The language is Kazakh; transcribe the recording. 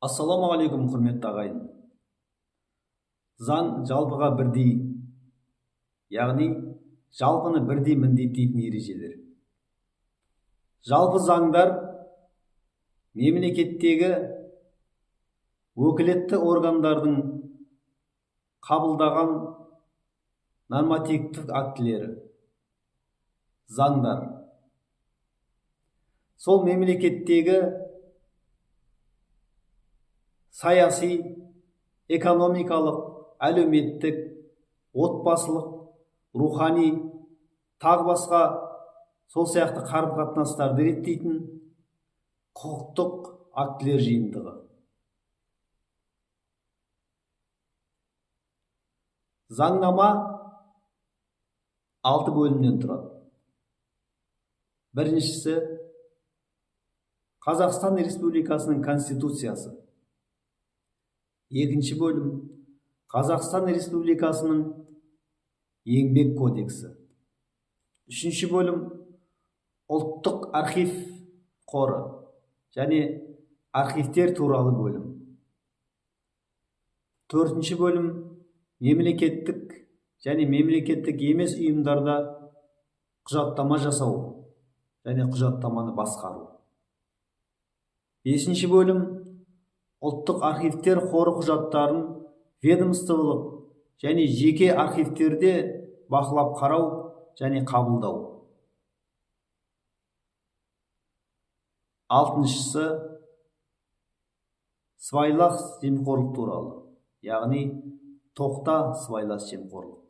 Ассалаумағалейкум, құрметті ағайын. Заң жалпыға бірдей, яғни жалпыны бірдей міндеттейтін ережелер. Жалпы заңдар мемлекеттегі өкілетті органдардың қабылдаған нормативтік актілері, заңдар. Сол мемлекеттегі саяси, экономикалық, әлеуметтік, отбасылық, рухани, тағы басқа сол сияқты қарым-қатынастарды реттейтін құқықтық актілер жиынтығы. Заңнама 6 бөлімнен тұрады. Біріншісі Қазақстан Республикасының Конституциясы. Екінші бөлім Қазақстан Республикасының Еңбек кодексі. Үшінші бөлім Ұлттық архив қоры және архивтер туралы бөлім. Төртінші бөлім мемлекеттік және мемлекеттік емес ұйымдарда құжаттама жасау және құжаттаманы басқару. Бесінші бөлім Ұлттық архивтер қоры құжаттарын ведомстволық және жеке архивтерде бақылап қарау және қабылдау. Алтыншысы сыбайлас жемқорлық туралы, яғни тоқта сыбайлас жемқорлық.